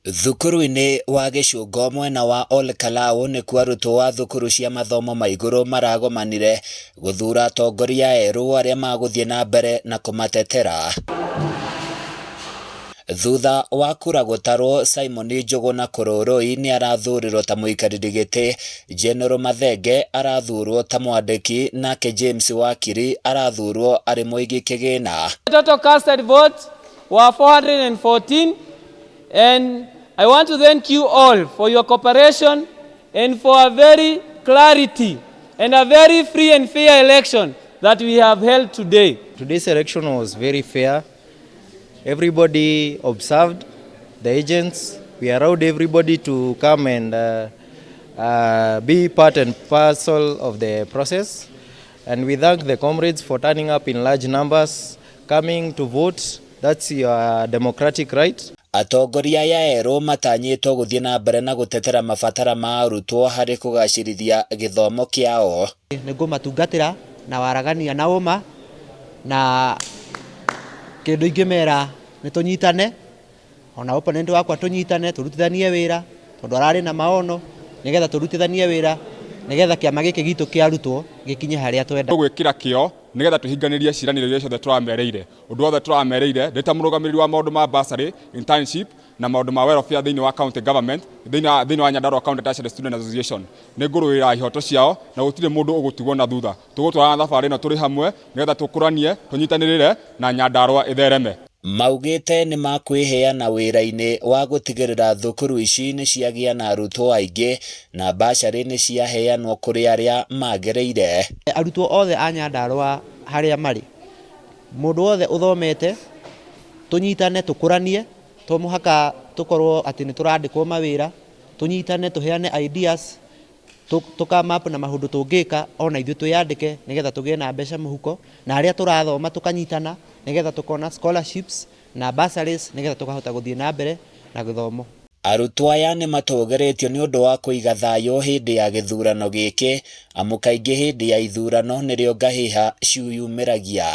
Thukuru-inĩ wa Gĩcũngo mwena wa Ol Kalou nĩkuo arutwo a thukuru cia mathomo ma igũrũ maragomanire gũthuura atongoria erũ arĩa magũthiĩ na mbere na kũmatetera. Thutha wa kura gũtarwo, Simon Njũgũna Kũrũrũi nĩ arathurirwo ta mũikarĩri gĩtĩ, General Mathenge arathurwo ta mwandĩki nake James Wakiri arathurwo arĩ mũigi kĩgĩna. Total casted votes were 414, and I want to thank you all for your cooperation and for a very clarity and a very free and fair election that we have held today. Today's election was very fair. Everybody observed the agents. We allowed everybody to come and be part and parcel of the process. And we thank the comrades for turning up in large numbers, coming to vote. That's your democratic right. Atongoria aya erũ matanyĩtwo gũthiĩ na mbere na gũtetera mabatara ma arutwo harĩ kũgacĩrithia gĩthomo kĩao. Nĩ ngũmatungatĩra na waragania na ũma, na kĩndũ ingĩmera nĩ tũnyitane, ona opponent wakwa tũnyitane, tũrutithanie wĩra, tondũ ararĩ na maono, nĩgetha tũrutithanie wĩra nĩgetha kĩama gĩkĩ gitũ kĩa arutwo gĩkinye harĩa twenda. Gwĩkĩra kĩo nĩgetha tũhinganĩrie ciĩranĩro iria ciothe tũramereire. Ũndũ wothe tũramereire ndĩ ta mũrũgamĩrĩri wa maũndũ ma bursary, internship na maũndũ ma welfare thĩinĩ wa county government, thĩinĩ wa Nyandarua County Tertiary Student Association, nĩ ngũrũĩra ihoto ciao na gũtirĩ mũndũ ũgũtigwo na thutha. Tũgũtwarana thabarĩ ĩno tũrĩ hamwe nĩgetha tũkũranie, tũnyitanĩrĩre na Nyandarua ĩthereme. Maugĩte nĩ makwĩheana wĩra-inĩ wa gũtigĩrĩra thukuru ici nĩ ciagĩa na arutwo aingĩ na bursary nĩ ciaheanwo kũrĩ arĩa magĩrĩire. Arutwo othe a Nyandarua harĩa marĩ, mũndũ wothe ũthomete, tũnyitane, tũkũranie. To mũhaka tũkorwo atĩ nĩ tũrandĩkwo mawĩra. Tũnyitane, tũheane ideas, tũ come up na maũndũ tũngĩka ona ithuĩ twĩyandĩke nĩgetha tũgĩe na mbeca mũhuko, na arĩa tũrathoma tũkanyitana nĩgetha tũkona scholarships na bursaries nĩgetha tũkahota gũthiĩ na mbere na gĩthomo. Arutwo aya nĩ matũgĩrĩtio nĩ ũndũ wa kũiga thayũ hĩndĩ ya gĩthurano gĩkĩ, amu kaingĩ hĩndĩ ya ithurano nĩrĩo ngahĩha ciĩyumĩragia.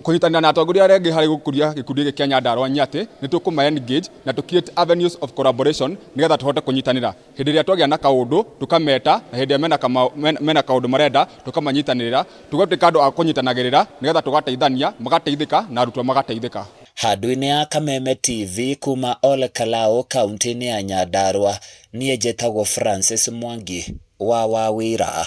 Kũnyitanĩra na atongoria arĩa angĩ harĩ gũkũria gĩkundi gĩkĩ kĩa Nyandarua Nyatĩ, nĩ tũkũma engage na tũ create avenues of collaboration nĩgetha tũhote kũnyitanĩra. Hĩndĩ ĩrĩa twagĩa na kaũndũ tũkameta, na hĩndĩ ĩrĩa mena kaũndũ marenda tũkamanyitanĩrĩra, tũgatuĩka andũ a kũnyitanagĩrĩra nĩgetha tũgateithania, magateithĩka na arutwo magateithĩka. Handũ-inĩ ya Kameme TV kuma Ol Kalou, kaunti-inĩ ya Nyandarua, niĩ njĩtagwo Francis Mwangi wa Wawĩra.